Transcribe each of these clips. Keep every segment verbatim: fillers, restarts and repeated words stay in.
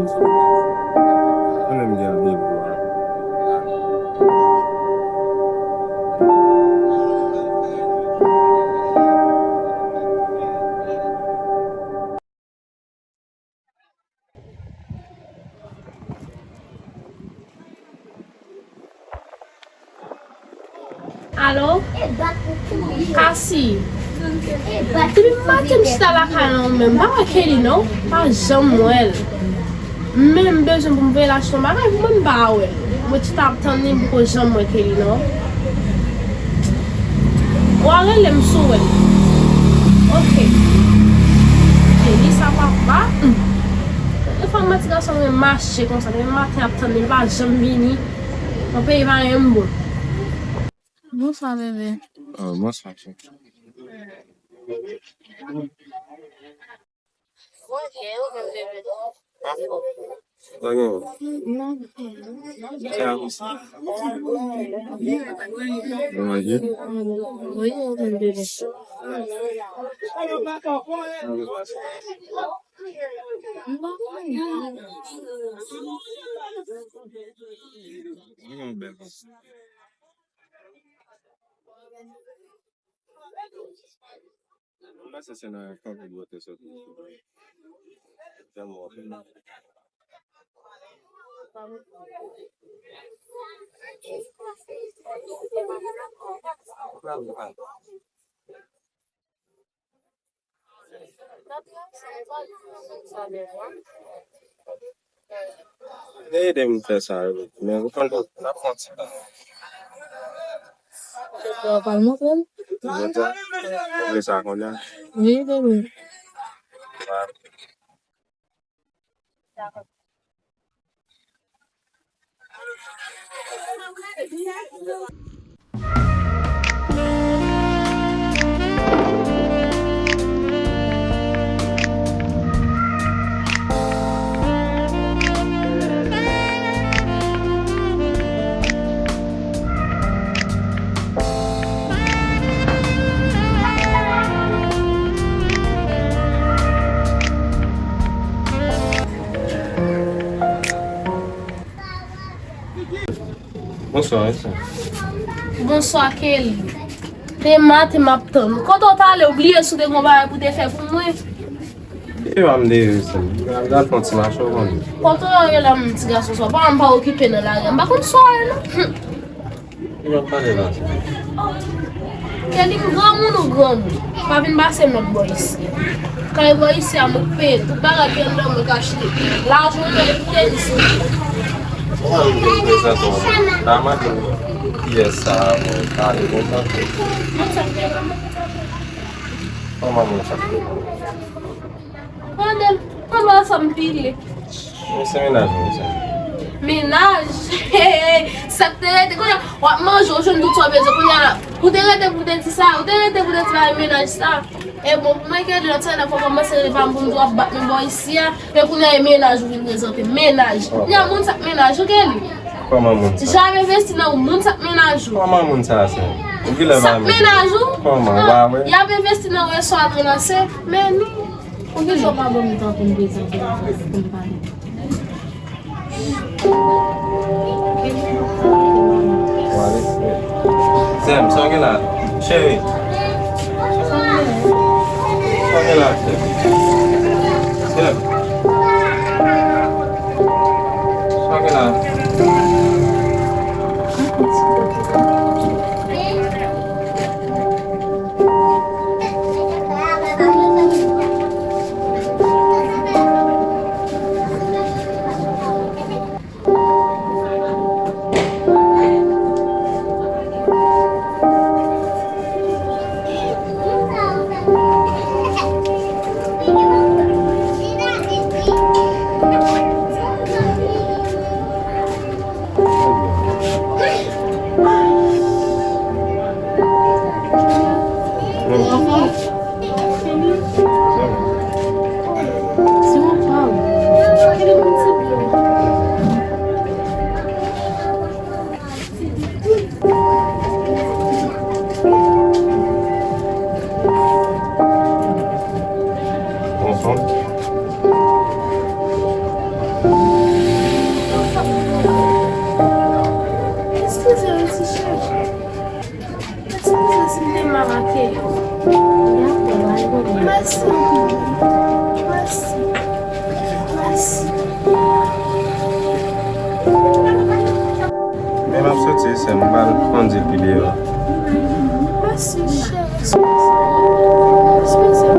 Mwen menm gen vye vwa. Alo? Kasi. Depi maten m chita lakay la, mwen menm, m pa wè Kelly non. Pa janm wè l. Menm bezwen pou m voye l achte yon bagay pou mwen, m pa wè l. Mwen chita ap tann li, m poko janm wè Kelly non. Ou a rele m si w wè l. Ok. Kelly sa papa. Hmm. Yon fanm manti gason mwen mache konsa, depi maten ap tann li, li pa janm vini. Nan peyi pa gen bon. Bonswa, bebe. Oh, bonswa, cheri. Sa gen? Sa a konsa. Ou manje? Wi, ou manje, bebe. Ou gen yon bèl fanm. M panse se nan kanpe bwote soti. Tèlman w ap Te ede m fè sa, men ou konn n ap fè yon ti bagay. Ou pral montre m? Montre m? Ou vle sa kounye a? Wi, bebe. Bonswa, mesye. Bonswa, Kelly. Te maten m ap tann ou. Kote w t ale? Ou bliye si w te gen yon bagay pou w te fè pou mwen? E pa m te resi. M al fè yon ti mache, w konnen. Kote w ye la, m ti gason sa? Pa m pa okipe nan lari a. M pa konn sa w ye, non. Ou ap pale la, sa. Kelly, m granmoun ou granmoun? Pa vin pase m lòt bò isi. Kay bò isi a, mwen k peye tout bagay ki anndan mwen k achte. Lajan mwen, li kite isi. Ou pa vin prezante w. La maten, kiyès sa a, mwen pale konsa. Kòman moun sa? Tande l, anba sa m pile. Men se mennaj mwen, mesye. Mennaj? Sa k te rete? Kounye a, w ap manje, w jwenn tout sa w bezwen. Kounye a, ou te rete pou w te di sa, ou te rete pou w te di bagay mennaj sa. E bon, pou mwen, Kelly, lòt semèn, fò w kòmanse rele pa m pou m di w ap bat mwen bò isi a. E kounye a, e mennaj ou vin prezante. Mennaj. Kounye a, moun sa k mennaj ou, Kelly. Kòman moun sa? Jan ap envesti nan ou, moun sa k mennaj ou. Kòman moun sa, sè? Ou genlè pa mennaj ou? Kòman? Ou pa wè? Y ap envesti nan ou, e sa w ap relanse. Men nou. Poukisa w pa ban m tan pou m prezante m pou m pale? Sè m, sa w gen la? Cheri. Sa w gen la, sè m? Sè m. Sa w gen la? Mèsi, cheri. Eskize si m te mal akeyi w. Mèsi anpil. Mèsi. Mèsi. Men m ap soti, sè m, m pral kondi pi deyò. Mèsi, cheri. Eskize. Eskize.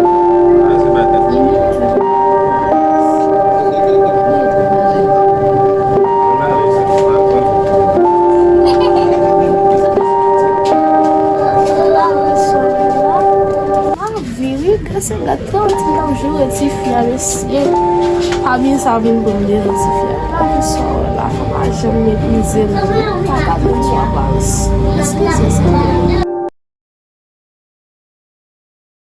Lavi, wi, gade se gade trant moun ap joure tifi a, mesye. Pa byen sa vin pran m devan tifi a. Lavi sa w wè la, fò pa janm meprize l. Pa gade m sou aparans. Eskize, Senyè.